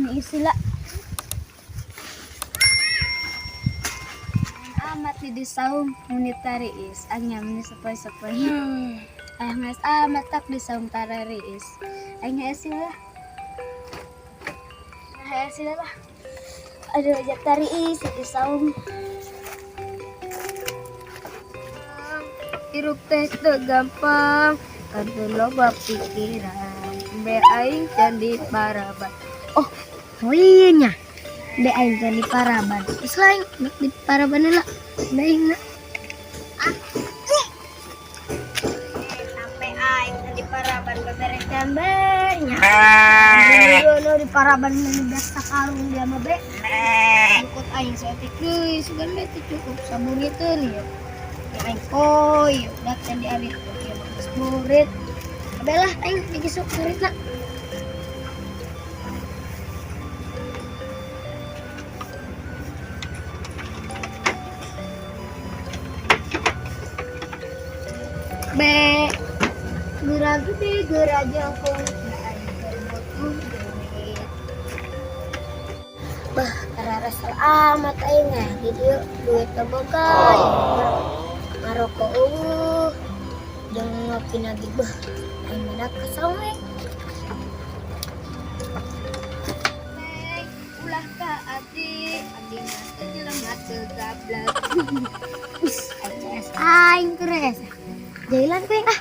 Ni sila. Amat ni disaung ngunit tariis anyam ni sapay-sapay. Ay ngas amat tak disaung tarariis. Ay nga sila. Ay sila lah. Aduh aja tariis disaung. Hirup teh teu gampang, kantun loba pikiran. Be aing can diparaban. Oh, iya nya. Be aing can diparaban. Geus lain di paraban heula. Be aing na. Sampai aing can diparaban beberes gambarnya. Dulu di paraban meni biasa kalung dia mah be. Ikut aing saeutik deui, sugan be teu cukup sabun itu nih. Ya aing koy, udah can diarit ieu mah geus murid. Abelah aing digisuk muridna. Be geura gede geura jongkong aing keur butuh duit. Bah, kararesel amat aing eh di dieu duit teu boga, ngarokok euweuh, jeung ngopi lagi bah, aing mah kesel we. Ulah ka ati, ati mah teu jelema teu gablek. Us, CS aing keres. Jailan ku ah.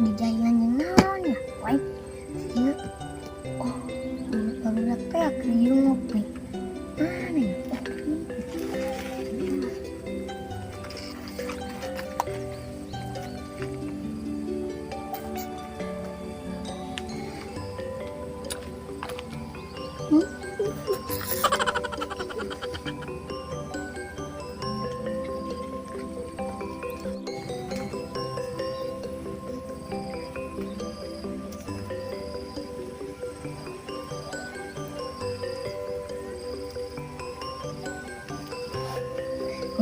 Di jailan jeung naon ya? Wae. Ieu. Oh, barudak teh keur ieu ngopi. Mana ya? Oh, ini.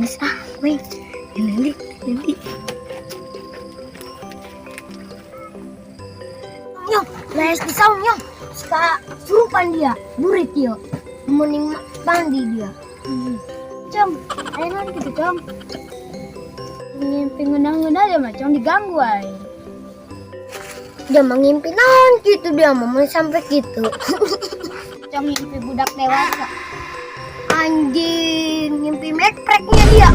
Geus ah, we. Nanti, nanti. Nyong, les di saung nyong. Suka surupan dia, burit dia. Mending mandi dia. Cong, ayo naon kitu Cong? Ngimpi ngeunah-ngeunah dia mah Cong diganggu aing. Dia mah ngimpi naon gitu dia mah mun sampai gitu. Cong ngimpi budak dewasa. Anjing, ngimpi mekreknya dia.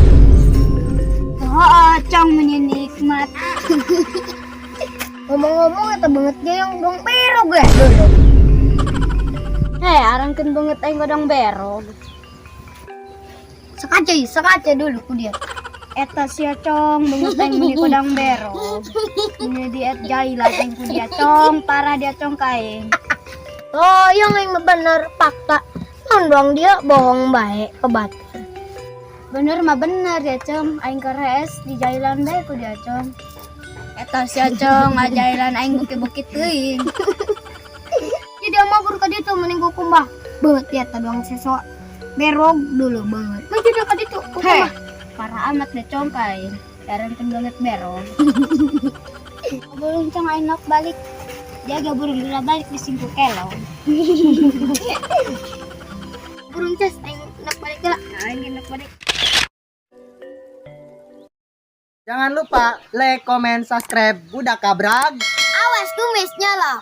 Oh, Cong meni nikmat. Ngomong-ngomong eta banget dia yang dong berog ya dulu. Hei, arangkeun banget aing godong berog. Sekaca, sekaca dulu ku dia. Eta sia Cong, banget aing meni godong berog. Meni diet jailan aing ku dia Cong, parah dia Cong ka aing. Oh, yang yang bener fakta. Non doang dia bohong baik ke batur. Bener mah bener ya Cong, aing keres di jailan bae ku dia Cong. Eta sia Cong, ngajailan aing buki-buki teuing. Jadi dia mah baru ka ditu mending ku kumbah. Banget dia ta doang sesok berog dulu banget. Maju dia ka ditu ku Heh, kumbah. parah amat deh Cong ka aing. Darangkeun banget berog. Burung Cong aing nok balik. Jaga burung dula balik di singku kelong. Burung ces aing nak balik heula. Aing nok balik. Jangan lupa like, comment, subscribe Budak Kabrag. Awas kumisnya lah.